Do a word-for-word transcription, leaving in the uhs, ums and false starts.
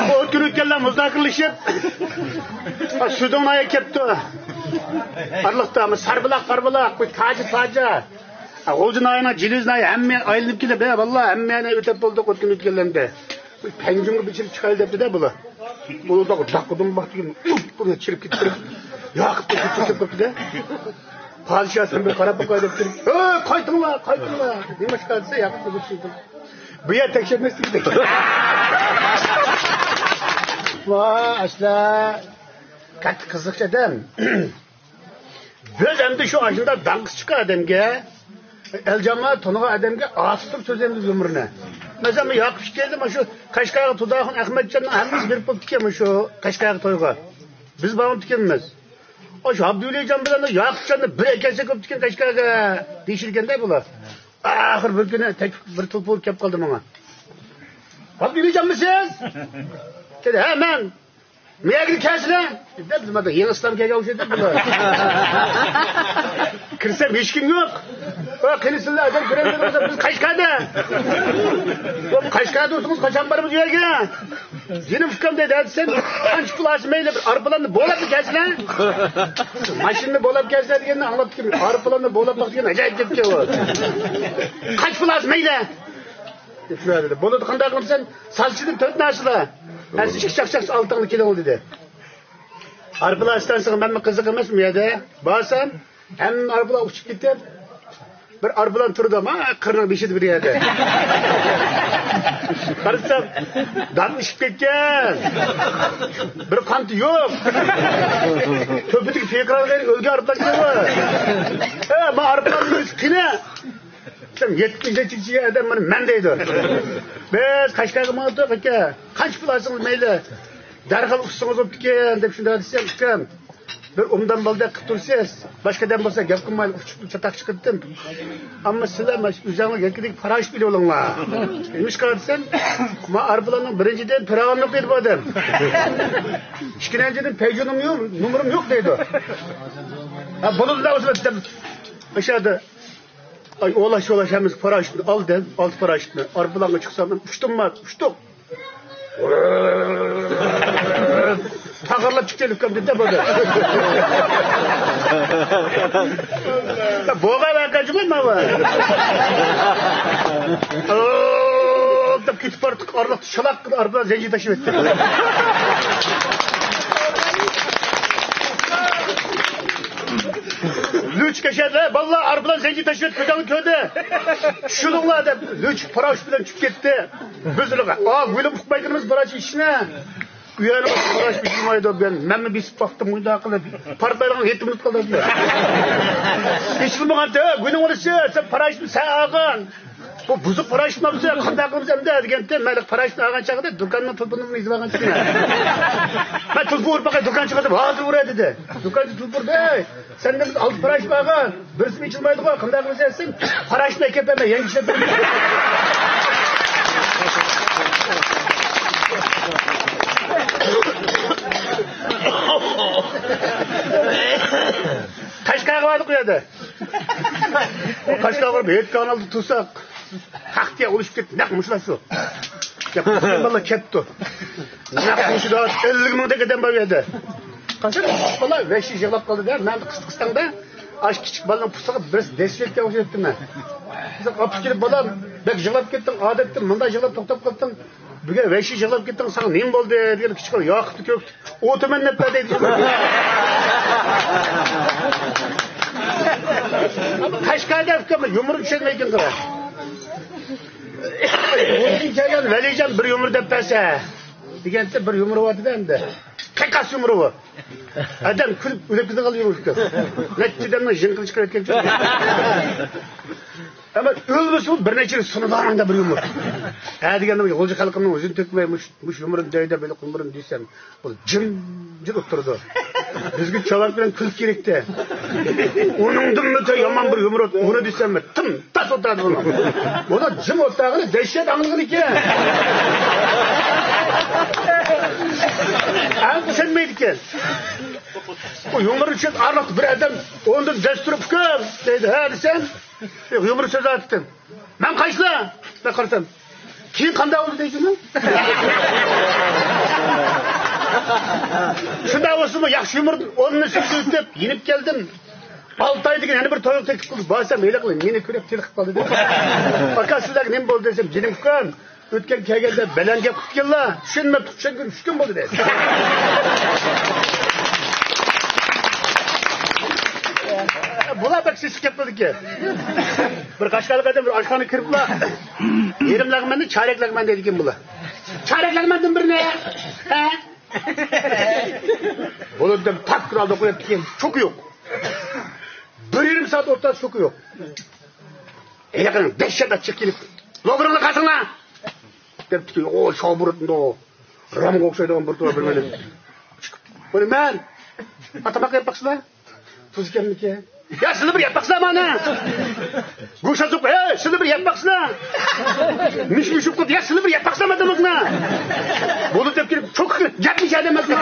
ئوت كۈنى ئۆتكەنلەر مۇزاكىرىلىشىپ، سۈدۈڭ ناھىيە كەپتۇ. ئارىلىقتا ساربۇلاق، قارابۇلاق، بۇ تاجا، تاجا. غۇلجا ناھىيەنىڭ جىلىز ناھىيە ھەممە ئايلىنىپ كېلىپ، ھە، ۋاللا ھەممە يەرنى ئۆتۈپ بولدۇق، ئوت كۈنى ئۆتكەنلەردە. پەنجىمگە بىر چىرىپ چىقايلى دەپتۇ-دە بۇلار. بۇلار داققىدىن باقتىكىن، ئۇپ، بۇنى چىرىپ كېتىپ، ياقۇپنى كېتىپ كېتىپ قاپتۇ-دە. پادىشاھ سەن بىر قاراپ باقاي دەپ كىرىپ، «ھەي، قايتىڭلار، قايتىڭلار.» نېمىشقا دېسە، ياقۇپنى بۇ چىرىپ. بۇ يەر تەكشۈرمەسلىك كېرەك. ۋاي، ئاشۇلار قاتتىق قىزىقچى ئادەم. بىز ئەمدى شۇ ئاشۇنداق داڭقىسى چىققان ئادەمگە، ئەلجامائەت تونۇغان ئادەمگە ئاسىتىپ سۆزلەيمىز ئۆمرىنى. مەسىلەن، مەن ياقۇپ ئىككىيلەن مانا شۇ قەشقەرگە تۇداخۇن ئەخمەتجاننىڭ ھەممىسى بېرىپ بوپتىكەن، مانا شۇ قەشقەرگە تويغا. بىز بارمىدىكەنمىز. ئاشۇ ئابدۇۋەلىجان بىلەن ياقۇپجاننى بىر ئەكەلسەك بوپتىكەن قەشقەرگە، دېيىشىدىكەندە بۇلار. ئاخىر بىر كۈنى تەكلىپ، بىر تېلېفون كېلىپ قالدى ماڭا. «ئابدۇۋەلىجانمۇ سىز؟» دېدى. «ھە، مەن.» «مەيەگە كەلسىلە!» دېدى. بىز مانا يېڭى ئىسلام كەلگەن ئوخشايدۇ بۇلار. كىرسەم ھېچكىم يوق. «ۋە قېنى سىلەر ئادەم كۆرەمدۇ دېسەم، بىز قەشقەردە.» «ۋە قەشقەردە تۇرسىڭىز قاچان بارىمىز ئۇ يەرگە؟» «جېنىم ئۇكام» دەيدۇ. «ھەدە سەن قانچە پۇل ئالسا مەيلى، بىر ئايروپىلاننى بولاپ كەلسىلە.» «ماشىنىنى بولاپ كەلسىلە» دېگەننى ئاڭلاپتىكەن. ئايروپىلاننى بولاپ باق دېگەن ئاجايىپ گەپكەن ئۇ. «قانچە پۇل ئالسا مەيلى؟» دېدى. «بولىدۇ، قانداق قىلىمەن سەن؟ سالچىدىن تۆت نەرسىلە. ھەرسى ئىككى چاقچاق ئالتىڭنى كېلىڭ» دېدى. ئايروپىلان ئىستانسىسىغا مەنمۇ قىزىق ئەمەسمۇ يەردە. بارسام، ھەممە ئايروپىلان ئۇچۇپ كېتىپ، بىر ئايروپىلان تۇرىدۇ، ما قىرنىڭ بېشىدا بىر يەردە. قارىسام، دان ئىچىپ كەتكەن. بىر قانىتى يوق. تۆپىدىكى پىقىران غەيرى ئۆلگەن ئايروپىلان كېلىۋاتىدۇ. ھە، ما ئايروپىلاننىڭ يۈزى قېنى؟ دېسەم، يەتمىش نەچچە ئادەم مانا مەن دەيدۇ. بىز قەشقەرگە ماڭدۇق، ئاكا. قانچە پۇل ئالسىڭىز مەيلى. دەرھال ئۇچسىڭىز بوپتىكەن دەپ شۇنداق دېسەم، ئۇكام، بىر ئوبدان بالىدەك قىلىپ تۇرىسىز. باشقا ئادەم بولسا گەپ قىلمايلا ئۇچۇپ چاتاق چىقىرتتىم. ئەمما سىلەر مانا شۇ ئۆزۈڭلار يەككىدىكى پاراشوت بىلىۋېلىڭلار. نېمىشقا دېسەم، ما ئايروپىلاننىڭ بىرىنچىدىن پىراۋام يوق دەيدۇ بۇ ئادەم. ئىككىنچىدىن پەيجۇنۇم يوق، نومۇرۇم يوق دەيدۇ. ھە، بولىدۇ دەۋاتىمەن دەپ ئاشادا. ئاي، ئولاش-شولاش ھەممىسى پاراشوتنى ئالدىم، ئالتە پاراشوتنى. ئايروپىلانغا چىقسام، مەن ئۇچتۇممۇ؟ ئۇچتۇق. تاغارلاپ چىقتى ئۇكام دېدى بۇدا. بولغان ۋەقە جۇمۇ ماۋۇ. ئوو، دەپ كېتىپ باراتتۇق، ئارىلىقتا شالاق قىلىپ ئايروپىلان زەنجىر تاشلىۋەتتى. لۈچۈك ئەشەدە، بالىلار، ئايروپىلان زەنجىر تاشلىۋەتتى، كۆزۈڭلار كۆردى. چۈشۈرۈڭلار دەپ، لۈچۈك پاراشوت بىلەن چۈشۈپ كەتتى. بىز ئا، ۋىلىم ئۇقمايدىمىز بىر ئىشنى. ئۇ يەرنىڭ پاراشوت ئېچىلمايدۇ، مەن، مەنمۇ بېسىپ باقتىم، مۇنداق قىلىپ، پارتلايدىغان يېتىملىك قىلدى. ئېچىلمىغانتى، گۇنىڭ ئۇرۇشى، سەن پاراشوتنى سەن ئالغان. بۇ بۇزۇق پاراشوتنى ئالسا، قانداق قىلىمىز ئەمدى دېگەنتى، مەن پاراشوتنى ئالغان چاغدا دۇكاننىڭ تېلېفونىنى ئېلىۋالغان چاغدا. مەن تېلېفون ئۇرۇپ باقاي، دۇكان چىقىدۇ، ھازىر ئۇرە دېدى. دۇكانچى تېلېفون ئۇردى، ئەي، سەندىن بىز ئالتە پاراشوت ئالغان، بىرسىمۇ ئېچىلمايدىغۇ، قانداق قىلىمىز دېسەم، پاراشوتنى ئەكەپ بەرمە، يەڭگە ئىشلەپ بېرىمىز. قەشقەرگە باردۇق ئۇ يەردە. قەشقەرگە بارىپ ھېيت كانالدا تۇرساق، ھەق دېگەن ئۇرۇشۇپ كەتتى، نەق مۇشۇلار شۇ. يا، بۇ بالىلار كەپتۇ. نەق مۇشۇدا ئەللىك مىڭدەك ئادەم بار ئۇ يەردە. قاچان بالا ۋەھشىي يىغلاپ قالدى دە، مەن قىستىقىستاندا ئاش كىچىك بالىنىڭ پۇتىغا بىرسى دەسسەپ كەتكەن ئوخشايتتىم مەن. ئاپىسى كېلىپ، «بالام، بەك يىغلاپ كەتتىڭ، ئادەتتە مۇنداق يىغلاپ توختاپ قاپتىڭ. بۈگۈن ۋەھشىي يىغلاپ كەتتىڭ، ساڭا نېمە بولدى؟» دېگەن، كىچىك بالا، «ياقۇپنى كۆرۈپ ئولتۇرىمەن» دەپلا دەيدۇ. قەشقەردە ئۇكام يۇمۇر چۈشەنمەيدىكەن قارا. «بۇندىن كەلگەن ۋەلىجان بىر يۇمۇر دەپ بەرسە» دېگەنتى، بىر يۇمۇرى بار ئىدى ئەمدى. قىيقاس يۇمۇرى بار. ئادەم كۈلۈپ ئۆلۈپ كېتىدىغان يۇمۇر ئىكەن. نەچچە ئادەمنىڭ ژىڭقىنى چىقىرىۋەتكەن. ئەمما ئۆلمىسىمۇ بىر نەچچە يىل سۇنىدىغان بىر يۇمۇر. ھە دېگەندە، غۇلجا خەلقىمنىڭ ئۆزىنى تۆكمەي مۇش، مۇش يۇمۇرنى دەيدۇ، بىلە يۇمۇرنى دېسەم، بۇ جىمجىت ئولتۇرىدۇ. بىزگە چاۋاك بىلەن كۈلكە كېرەكتى. ئۇنىڭدىنمۇ يامان بىر يۇمۇر، ئۇنى دېسەم، تىم تاس ئولتۇرىدۇ بۇنىڭ. بۇنىڭ جىم ئولتۇرغىنى دەھشەت ئاڭلىغىنى ئىكەن. ئەڭ چۈشەنمەيدىكەن. بۇ يۇمۇر ئۈچۈن ئارىلىقتا بىر ئادەم ئورنىدىن دەس تۇرۇپ، «ئۇكام» دەيدۇ، «ھە» دېسەم، يۇمۇر سۆزلەۋاتىدىكەن. «مەن قايسىلا؟» دەپ قارىسام، كېيىن قانداق بولدى دەيسىزمۇ؟ شۇنداق بولسىمۇ، ياخشى يۇمۇر ئورنىنى سۈزۈۋېتىپ يېنىپ كەلدىم. ئالتاي دېگەن يەنە بىر تويغا تەكلىپ قىلدى. بارسام، ھېلىقى مېنى كۆرۈپ تېلىقىپ قالدى دەپ. ئاكا، سىزلەرگە نېمە بولدى دېسەم، جېنىم ئۇكام، ئۆتكەن كەلگەندە بەلەن گەپ قىلىپ كەللا، چۈشەنمەپتۇ، چۈشەنگىلى ئۈچ كۈن بولدى دەيدۇ. بۇلار بەك سېسىق گەپ قىلىدىكەن. بىر قەشقەرلىك ئادەم بىر ئاشخانىغا كىرىپلا، يېرىم لەغمەننى چارەك لەغمەن دەيدىكەن بۇلار. چارەك لەغمەندىن بىرنى، ھە؟ بولىدۇ دەپ تاك تۇرالدى، قويۇپتىكەن. چوكى يوق. بىر يېرىم سائەت ئوتتۇرىسى چوكى يوق. ھېلىقىنىڭ دەھشەت ئاچچىقى كېلىپ، لوگىرىڭلار قايسىڭلار؟ دەپتىكەن. ئو، شاۋبۇرۇتنىڭ رامغا ئوخشايدىغان بىر تۇرا بىر مېنى. بۇنى مەن ئاتىماققا يەپ باقسىلا. تۇز ئىكەنمىكىن؟ يا، سىلە بىر يەپ باقسىلا مانا. گوشت ئازۇق، ئەي، سىلە بىر يەپ باقسىلا. مىش مىش قىلىپ، يا، سىلە بىر يەپ باقسىلا مانا. بولۇپ دەپ كېلىپ، چوك گەپنى ئىچەردە ئەمەسمۇ؟